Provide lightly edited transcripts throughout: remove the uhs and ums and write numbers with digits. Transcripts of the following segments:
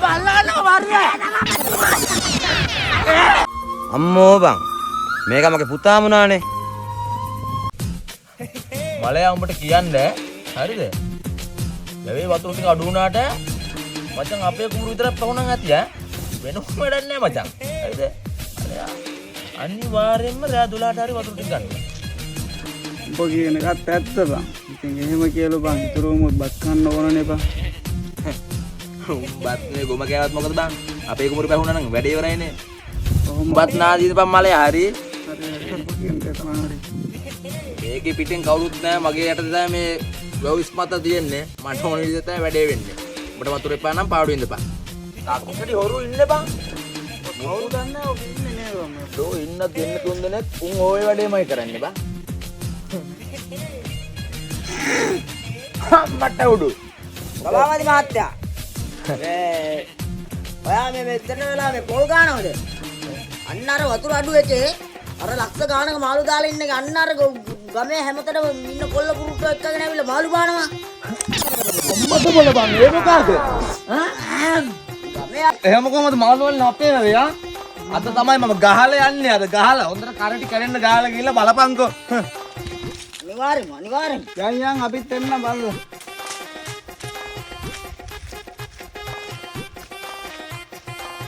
උඹ අල්ලගන්නකො මාරුවේ. අම්මෝ බං මේක මගේ පුතාම වුණානේ. මලයා උඹට කියන්න හරිද? වැවේ වතුර ටික අඩු වුණාට මචං අපේ කුඹුරු විතරක් පහුණන් ඇති ඈ. වෙන කොහොම වැඩක් නෑ මචං. හරිද? මලයා අනිවාර්යෙන්ම රෑ 12ට හරි වතුර ටික ගන්න. උඹ කියන එකත් ඇත්ත බං. ඉතින් එහෙම කියලා බං ඉතුරුවමුත් බත් කන්න ඕනනේ බං. උඹත් මේ ගොම කෑවත් මොකද බං? අපේ කුඹුරු පැහුණා නම් වැඩේ ඉවරයිනේ. කොහොම උඹත් නාදීද බං මලයා හරි? හරි හරි උඹ කියන දේ තමයි හරි. මේකේ පිටින් කවුරුත් නෑ මගේ යටතේ තමයි මේ වැව් ඉස්මත තියෙන්නේ. මට ඕන විදිහට තමයි වැඩේ වෙන්නේ. උඹට වතුර එපා නම් පාඩු ඉඳපන්. තාක්ෂණි හොරු ඉන්න බං. කවුරු දන්නේ නැහැ ඔක ඉන්නේ නේද බං. දෝ ඉන්න දෙන්න තුන් දෙනෙක් උන් ඔය වැඩේමයි කරන්නේ බං. මට උඩු. සභාපති මහත්තයා. මේ ඔයා මේ මෙතන වෙලා මේ පොල් ගන්නවද? අන්න අර වතුර අඩු එකේ අර ලක්ෂ ගානක මාළු දාලා ඉන්න එක අන්න අර ගමේ හැමතැනම ඉන්න කොල්ල පුරුට්ටු එක්කගෙන ඇවිල්ලා මාළු බානවා. අම්මට බල බං ඒ මොකද? ගමේ එහෙම කොහමද මාළු වලින් අපේ වැවේ ආ? අද තමයි මම ගහලා යන්නේ අද ගහලා හොඳට කරටි කැඩෙන්න ගහලා ගිහලා බලපන්කෝ. අනිවාර්යෙන්ම අනිවාර්යෙන්ම. යන් යන් අපිත් එන්න බලලා.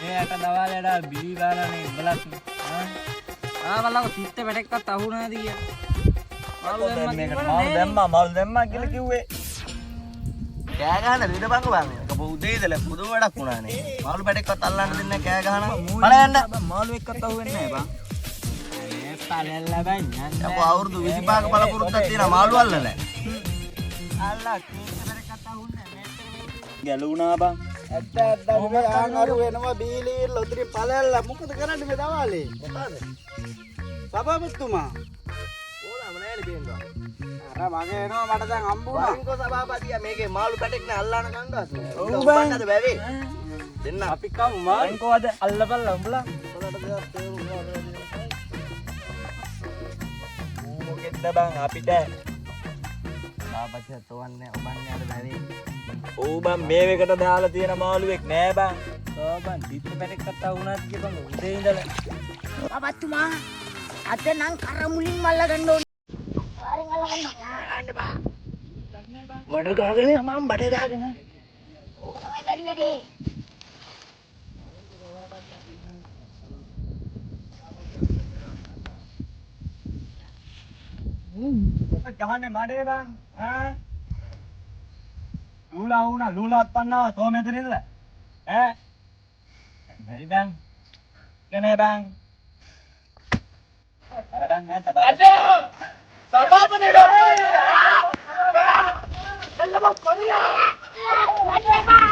මේ යට දවාලයට බිලි බාලානේ උඹලත් ආ ආ බලන්නකො තිත්ත පැටෙක්වත් අහු නැති කියලා. මාළු දැම්මා මේකට කිව්වනම් මාළු නෑනේ. දැම්මා මාළු දැම්මා කියලා කිව්වේ. කෑ ගහන දෙදපන්කෝ බං. එක උදේ ඉඳලා පුදුම වැඩක් වුණානේ. මාළු පැටෙක්වත් අල්ලන්න දෙන්නේ නැහැ කෑ ගහන. බලයන්න. මාළු එක්කත් අහු වෙන්නේ නෑ බං. අනේ පලෙල්ල බං යන්න. යකෝ අවුරුදු 25ක පළපුරුද්දක් තියෙනවා මාළු අල්ලලා. අල්ලා තිත්ත පැටෙක්වත් අහු වෙන්නේ නෑ. ගැලුණා බං. ඇත්ත ඇත්ත මේ ආන් අරු වෙනවා බීලී ලොතරි පලැල්ලා මොකද කරන්නේ මේ දවාලේ? මොකද? සභාපතිතුමා ඕනම නෑනේ පේනවා. අර මගේ එනවා මට දැන් හම්බ වුණා. වරින්කෝ සභාපතියා මේකේ මාළු පැටෙක් නෑ අල්ලන කංගාස් නෑ. ඔව් බං. අද වැවේ. දෙන්න. අපි කමු මාළු. කොහොමද අල්ලපල්ලා උඹලා. ඌ මොකෙද්ද බං අපිට? සභාපතියා තෝන්නේ ඔබන්නේ අද වැවේ. ඔව් බං මේ වෙකට දාලා තියෙන මාළුවෙක් නෑ බං. ඔව් බං තිත්ත පැටෙක්වත් අහු නැති කියපන් උදේ ඉඳලා. බබත්තුමා අද නම් කර මුලින්ම අල්ල ගන්න ඕනේ. අනිවාර්යෙන් අල්ල ගන්න ඕනේ. බඩ ගහගෙන මම බඩ ගහගෙන. ඕක තමයි බැරි වැඩේ. ගහන්නේ මඩේ බං ඈ ලූලා වුණා ලූලාත් පන්නාවා තෝ මෙතන ඉඳලා ඈ බැරි බං කනේ බං අර බං ඈ තබා වඩු එපා.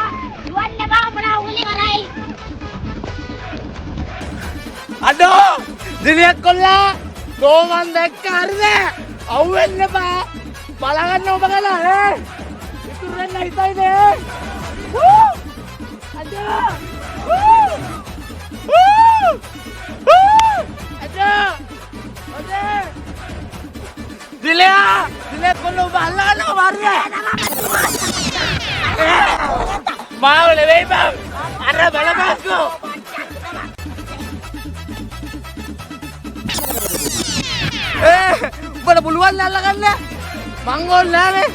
දුවන්න එපා උඹලා උගලි කරයි. අඩෝ දිලියක් කොල්ලා තෝ මන් දැක්ක හරිද? අවුෙන්න එපා. බලාගන්න ඔබ ගලා ඈ. ඉතුරු වෙන්න හිතයිද ඈ? වූ! අඩෝ! වූ! වූ! වූ! අඩෝ! අඩේ! දිලියා! දිලියක් කොල්ලා ඔබ අල්ලගන්නකො මාරුවේ. මාව නෙවෙයි බං. අර බලපන්කෝ. ඒ උඹට පුළුවන් ද අල්ලගන්න? මං ඕනේ නෑනේ.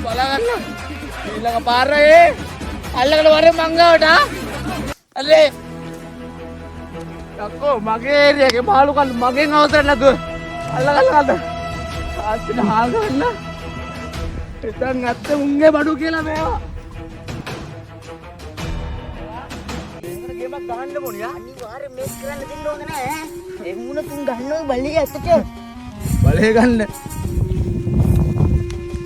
බලාගන්න. ඊළඟ පාර ඒ අල්ලගෙන වරේ මං ගාවට ආ. අරේ. යකෝ මගේ ඒරියා එකේ මාළු කන්න මගෙන් අවසර නැතුව අල්ලගන්න කන්න. ආස්තින හාල් ගන්න. හිතන් ඇත්ත උන්ගේ බඩු කියලා මේවා. ගේමක් ගහන්න ඕනේ යා. අනිවාර්යෙන් මේක කරන්න දෙන්න ඕන නෑ ඈ. ඒ මුණ තුන් ගන්න ඕන බලේ ඇත්තට. බලේ ගන්න.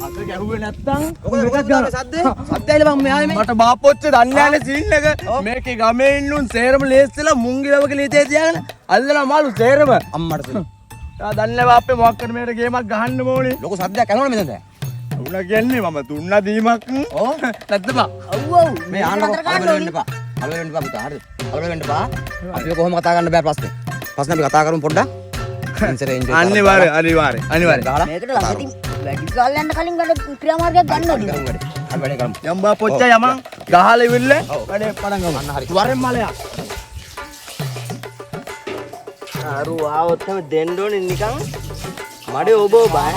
අත ගැහුවේ නැත්තම් මොකද මොකද මේ සද්දේ? සද්ද ඇවිල්ලා බං මෙහා මේ. මට බාපොච්ච දන්නේ නෑනේ සීන් එක. මේකේ ගමේ ඉන්නුන් සේරම ලේස්සලා මුංගි ලවක ලීතේ තියාගෙන අල්ලලා මාළු සේරම. අම්මට සුළු. ආ දන්නේ නෑ බාප්පේ මොකක් කර මේකට ගේමක් ගහන්න ඕනේ. ලොකු සද්දයක් ඇහුණා මෙතනට. උනා කියන්නේ මම දුන්නා දීමක්. ඔව්. නැද්ද බා? ඔව් ඔව්. මේ ආන්නකො නතර ගන්න කලබල වෙන්න ඕනේ. එපා. කලබල වෙන්න එපා පුතා. හරිද? කලබල වෙන්න එපා. අපිව කොහොම කතා කරන්න බෑ ප්‍රශ්නේ. ප්‍රශ්න අපි කතා කරමු පොඩ්ඩක්. ඉන්සරේ එන්ජොයි අනිවාර්ය අනිවාර්ය අනිවාර්ය. ගහලා මේකට ළඟදී වැඩි කාලයක් යන්න කලින් ගන්න ක්‍රියාමාර්ගයක් ගන්න ඕනේ. කරමු වැඩේ. අපි වැඩේ කරමු. යම්බා පොච්චා යමන් ගහලා ඉවිල්ල වැඩේ පටන් ගමු. අන්න හරි. වරෙන් මලයා. අරු ආවොත් එහෙම දෙන්න ඕනේ නිකන් මඩේ ඔබ ඔබ ඈ.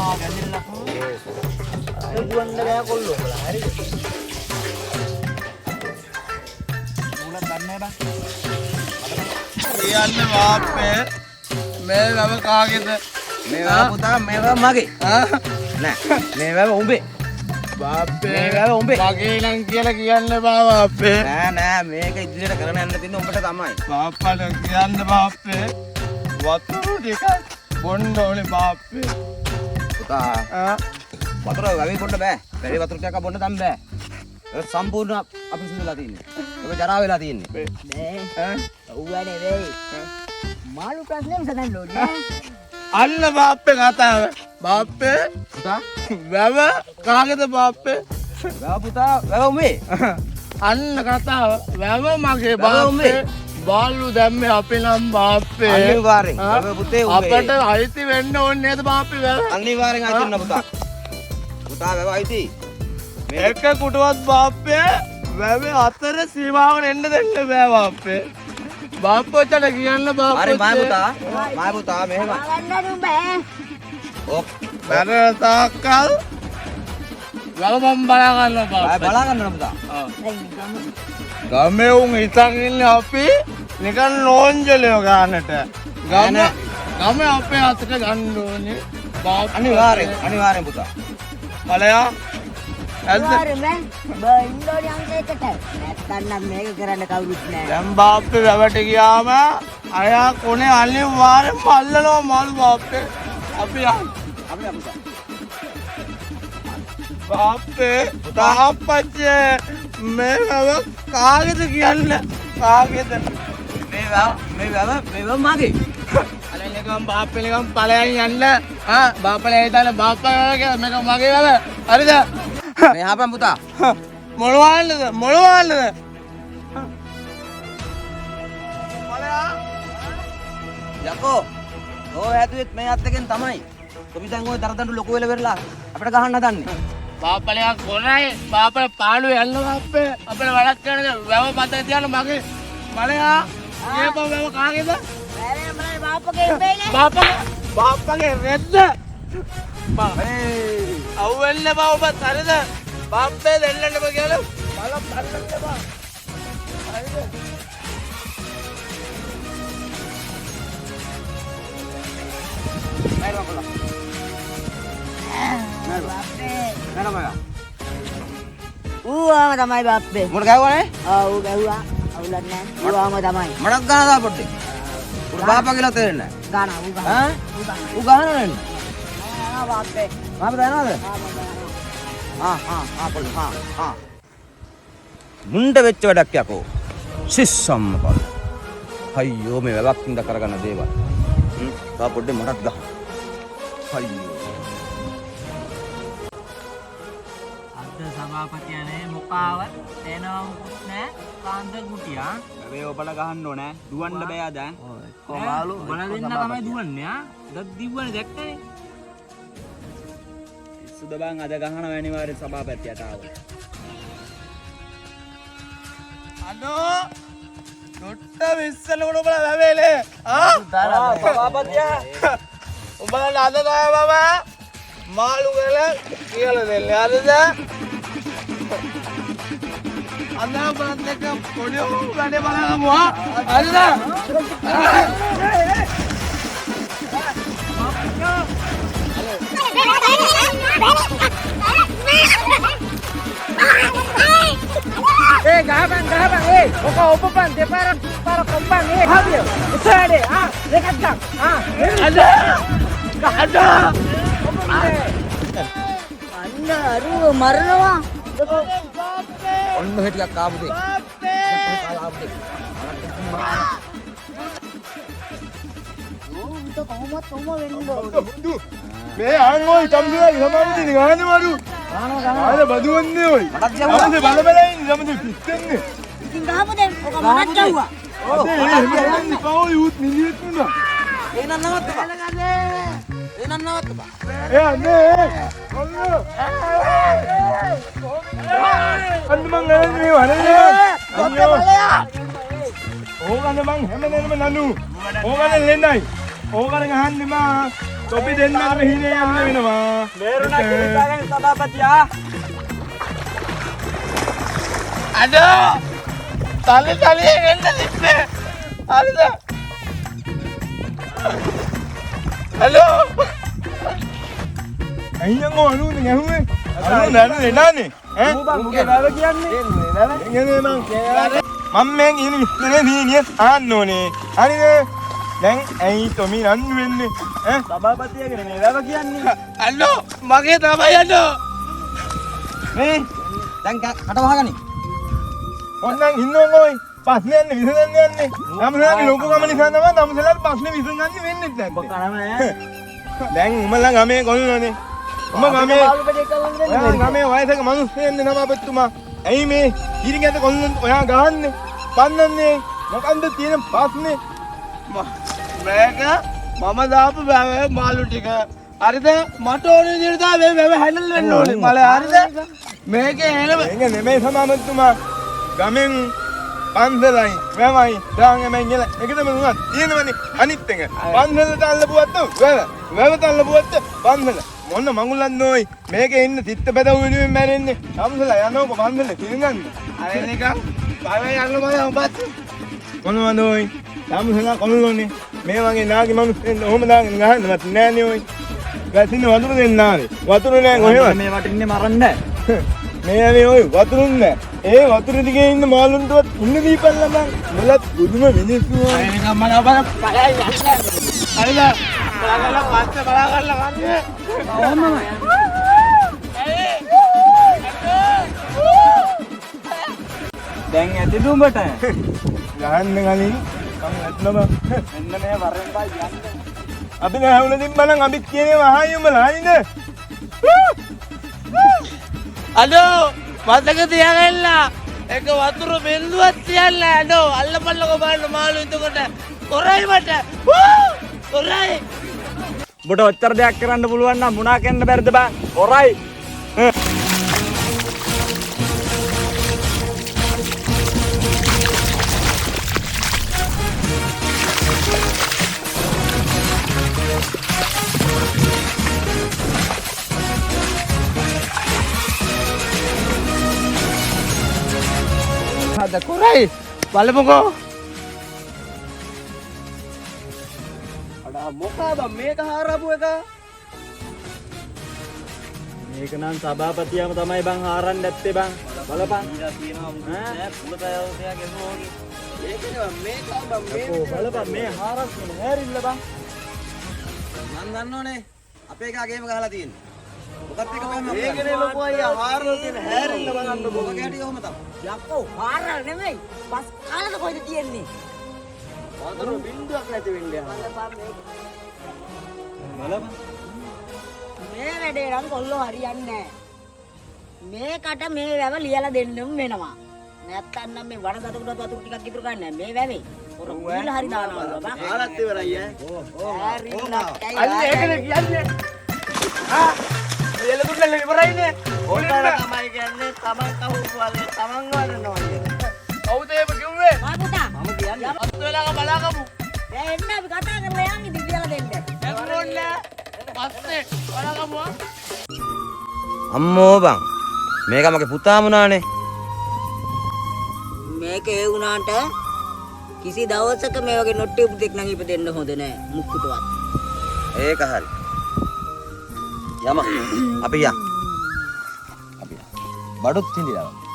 දුවන්න බෑ කොල්ලෝ උඹලා හරිද? කියන්න බාප්පේ මේ වැව කාගේද? මේ වැව පුතා මේ වැව මගේ. නෑ මේ වැව උඹේ. බාප්පේ මේ වැව උඹේ. මගේ නම් කියලා කියන්න බා බාප්පේ. නෑ නෑ මේක ඉදිරියට කරගෙන යන්න තියෙන්නේ උඹට තමයි. බාප්පට කියන්න බාප්පේ වතුර ටිකක් බොන්න ඕනේ බාප්පේ. පුතා ආ වතුර වැවේ බොන්න බෑ. වැවේ වතුර ටිකක් බොන්න නම් බෑ. ඒක සම්පූර්ණ අපිරිසිදු වෙලා තියෙන්නේ. ඒක ජරා වෙලා තියෙන්නේ. මේ ඈ ඔව්ව නෙවෙයි. මාළු ප්‍රශ්නේ විසඳන්න ඕනේ ඈ. අන්න බාප්පේ කතාව. බාප්පේ පුතා වැව කාගේද බාප්පේ? වැව පුතා වැව උඹේ. අන්න කතාව. වැව මගේ වැව බාප්පේ. උඹේ. බාලු දැම්මේ අපි නම් බාප්පේ. අනිවාර්යෙන්. ආ? වැව පුතේ උඹේ. අපට අයිති වෙන්න ඕනේ නේද බාප්පේ වැව? අනිවාර්යෙන් අයිති වෙන්න පුතා. පුතා වැව අයිති. මේ එක කුටුවත් බාප්පේ වැවේ අතර සීමාවට එන්න දෙන්න බෑ බාප්පේ. බාප්පෝචට කියන්න බාප්පෝ. හරි මා පුතා මා පුතා මෙහෙම. ගන්න ඕනේ උඹ ඈ. ඔක් මරණ තාක්කල් වැව මම බලා ගන්නවා ආය බාප්පේ. බලා ගන්න පුතා. ගමේ උන් හිතන් ඉන්නේ අපි නිකන් නෝන්ජලයෝ ගන්නට. ගම නෑ. ගම අපේ අතට ගන්න ඕනේ. බාප්පෝ. අනිවාර්යෙන් අනිවාර්යෙන් පුතා. මලයා ඇද්ද? අනිවාර්යෙන්ම ඈ. උඹ ඉන්න ඕනේ අංක එකට. නැත්තම් නම් මේක කරන්න කවුරුත් නෑ. දැන් බාප්පේ වැවට ගියාම අයා කොනේ අනිවාර්යෙන්ම අල්ලනවා මාළු බාප්පේ. අපි යන්. අපි යමු පුතා. බාප්පේ තාප්පච්චේ මේ වැව කාගේද කියන්න කාගේද? මේ වැව මේ වැව මේ වැව මගේ. අනේ නිකන් බාප්පේ නිකන් ඵලයන් යන්න. ආ බාප්පලා හිතන්නේ බාප්පා වැව කියලා මේක මගේ වැව. හරිද? මේ අහපන් පුතා. මොනවාන්නද මොනවාන්නද? මලයා යකෝ ඔය හැදුවෙත් මේ අත් දෙකෙන් තමයි. කොපි දැන් ඔය දරදඬු ලොකු වෙලා වෙරලා අපිට ගහන්න හදන්නේ. බාප්පලා කොනයි බාප්පලා පාළුවේ යන්න බාප්පේ අපිට වැඩක් කරන්න වැව මතක තියාගන්න මගේ මලයා කියපන් වැව කාගේද? වැවේ උඹලගේ බාප්පගේ උඹේනේ. බාප්පගේ බාප්පගේ රෙද්ද බා අවුෙන්න බා ඔබ හරිද? බාප්පේ දෙන්නන්න බා කියලා බල බලන්න බා. හරිද? නෑ බං කොල්ලා. බාප්පේ. නෑ නෑ මගා. ඌ ආව තමයි බාප්පේ. උඹට ගැහුවා නේ? ආ ඌ ගැහුවා. අවුලක් නෑ. ඌ ආවම තමයි. මටත් ගහන දා පොඩ්ඩේ. උඹ බාප්පා කියලා තේරෙන්නේ ගාන ඌ ගාන. නෑ. ඈ? ඌ ගාන. ඌ ගහනවනේ. නෑ බාප්පේ. බාප්පා දන්නවද? ආ මම දන්නවා. ආ ආ ආ කොල්ලා ආ ආ. මුණ්ඩ වෙච්ච වැඩක් යකෝ. සිස්සම්ම කොල්ල. අයියෝ මේ වැවක් හින්දා කරගන්න දේවල්. හ්ම් තා පොඩ්ඩේ මටත් ගහන්න. අයියෝ. අද සභාපති අනේ මොකාවත් එනවා මොකුත් නෑ කාන්ද කුටියා. මේ ඔබල ගහන්න ඕනේ දුවන්න බෑ අද ඈ. කොමාලු බල දෙන්න තමයි දුවන්නේ ආ. දත් දිව්වනේ දැක්කනේ. පිස්සුද බං අද ගහනවා අනිවාර්යෙන් සභාපතියට ආවොත්. අනෝ දොට්ට විස්සල උඩ උඹලා වැවේලේ. ආ සභාපතියා උඹලා අද තමයි බබා මාළු ගල කියලා දෙන්නේ. හරිද? අද බලන්න එක පොඩි උන් වැඩේ බලගමු ආ. හරිද? ඒ ගහපන් ගහපන් ඒ ඔක ඔපපන් දෙපාරක් තුන් පාරක් ඔප්පන් ඒ හරිය. ඉස්සරහට ආ දෙකක් ගන්න. ආ අද අද අන්න අරුව මරනවා. ඔන්න ඔහෙ ටිකක් ආපු දෙයක්. ආපු දෙයක්. ඌ කොහොමත් කොහොම වෙන්න ඕනේ. මේ අන් ඔය චම්දුලා සමාපති ගහන්න මරු. ගහනවා බදුවන්නේ ඔය. මටත් ගැහුවා. සමන්ද බල බල ඉන්නේ සමන්ද පිස්සන්නේ. ඉතින් ගහපු දැන් ඔක මටත් ගැහුවා. අද එහෙම කරන්න එපා ඔය ඌත් මිනිහෙක් වුණා. එහෙනම් නවත්තපන්. දෙන්නන් නවත්තපන්. ඒ අනේ කොල්ලෝ අන්න මං අරන් මේ වරේ අයියෝ ඕගන්න මං හැමදේම නනු ඕගන්න ලෙන්නයි ඕගන්න ගහන්නේ මා තොපි දෙන්නම හිනේ යන්න වෙනවා මේරුණා කියලා සභාපතියා අඩෝ තලි තලි එන්න තිබ්බේ හරිද હેલો અહીંયા હું અનુ ને હું અનુ નાનુ එනානේ ඈ ඌ බං උගේ වැව කියන්නේ කියන්නේ මං මම මං ඉන්නේ ඉස්සරේ නීනිය ආන්න ඕනේ හරිද දැන් ඇයි තොමි නන්නු වෙන්නේ ඈ සභාපතියාගෙන මේ වැව කියන්නේ අල්ලෝ මගේ තමයි අල්ලෝ මේ දැන් කට වහගනි. ඔන්නම් ඉන්නෝන් ඔයි ප්‍රශ්න යන්නේ විසඳන්න යන්නේ නමසලාගේ ලොකු කම නිසා තමයි නමසලාට ප්‍රශ්න විසඳගන්න වෙන්නේ නැත්තේ ඔබ කනම ඈ දැන් උඹලා ගමේ කොල්ලෝනේ උඹ ගමේ ඔයා ගමේ වයසක මිනිස්සු සභාපතිතුමා ඇයි මේ කිරිගැත කොල්ලොන් ඔයා ගහන්නේ පන්නන්නේ මොකන්ද තියෙන ප්‍රශ්නේ මේක මම දාපු වැව මාළු ටික හරිද මට ඕන විදිහට තමයි මේ වැව හැන්ඩල් වෙන්න ඕනේ මල හරිද මේකේ එනම මේක නෙමෙයි සභාපතිතුමා ගමෙන් පන්සලයි වැවයි දාන් එමෙන් කියලා එකදම තුනක් තියෙනවනේ අනිත් එක පන්සලට අල්ලපුවත් වැව වැවට අල්ලපුවත් පන්සල මොන මඟුලක් නෝයි මේකේ ඉන්න තිත්ත බැදව් වෙනුවෙන් මැරෙන්නේ පන්සල යනකො පන්සල තිරගන්න අර නිකන් වැව යන්න මම උඹත් මොනවද ඔයි සම්සලා කොල්ලෝනේ මේ වගේ නාගි මිනිස්සුන් ඔහොම දාගෙන ගහන්නවත් නෑනේ ඔයි වැසින වතුර දෙන්න ආවේ වතුර නෑ කොහෙවත් මේ වටින්නේ මරන්න මේ ඇවේ ඔයි වතුරුන් නෑ ඒ වතුර දිගේ ඉන්න මාළුන්ටවත් ඉන්න දීපල්ලා බං මුලත් බුදුම මිනිස්සු ඔයි අර නිකන් මල බල පළයි යන්න හරිද බලා ගන්න පස්සේ බලා ගන්න කන්නේ දැන් ඇතිද උඹට ගහන්න කලින් මං වැටුණා බං මෙන්න මේ වරෙන් බයි යන්න අපි නෑ වුණ තිබ්බනම් අපිත් කියන්නේ වහයි උඹලා හරිද අඩෝ මතක තියාගන්න එක වතුර බින්දුවක් තියන්න අඩෝ අල්ලපල්ලකෝ බලන්න මාළු එතකොට කොරයි මට කොරයි උඹට ඔච්චර දෙයක් කරන්න පුළුවන් නම් මුණා කියන්න බැරිද බං හොරයි අද කොරයි බලමුකෝ අඩා මොකා බං මේක හාරපු එක මේක නම් සභාපතියාම තමයි බං හාරන්න ඇත්තේ බං බලපන් ඈ ඒකනේ බං මේක බං මේ යකෝ බලපන් මේ හාරක් වෙන හැරිල්ල බං මං දන්නෝනේ අපේ එකා ගේම ගහලා තියෙන්නේ. මොකක්ද එක මම ඒකනේ ලොකු අයියා හාරලා තියෙන හැරිල්ල බලන්න ඔබ කැටි ඔහොම තමයි. යකෝ හාරල් නෙමෙයි බස් කාලද කොහෙද තියෙන්නේ වතුර බින්දුවක් නැති වෙන්න යනවා බලපන් මේක බලපන් මේ වැඩේ නම් කොල්ලෝ හරියන්නේ නැහැ. මේකට මේ වැව ලියලා දෙන්නම් වෙනවා. නැත්තම් නම් මේ වනගතකට වතුර ටිකක් ඉතුරු ගන්න මේ වැවේ. ඔර බීලා හරි දානවා බං. හාරත් ඉවරයි ඈ අන්න අන්න ඒකනේ කියන්නේ ආ එළ දුන්නල ඉවරයිනේ ඔන්න තමයි කියන්නේ තමන් කවුරු වගේ තමන් වරනවා කියලා කවුද එහෙම කිව්වේ මා පුතා මම කියන්නේ අත් වෙලාක බලාගමු දැන් එන්න අපි කතා කරලා යන් ඉතින් ලියලා දෙන්න. දැන් ඕනේ පස්සේ බලාගමු ආ අම්මෝ බං මේක මගේ පුතා මුණානේ. මේක ඒ වුණාට කිසි දවසක මේ වගේ නොට්ටි පුතෙක් නම් ඉපදෙන්න හොඳ නෑ මුක්කුටවත්. ඒක හරි. යම අපි යන්. අපි යන්. බඩුත් හිඳිලා.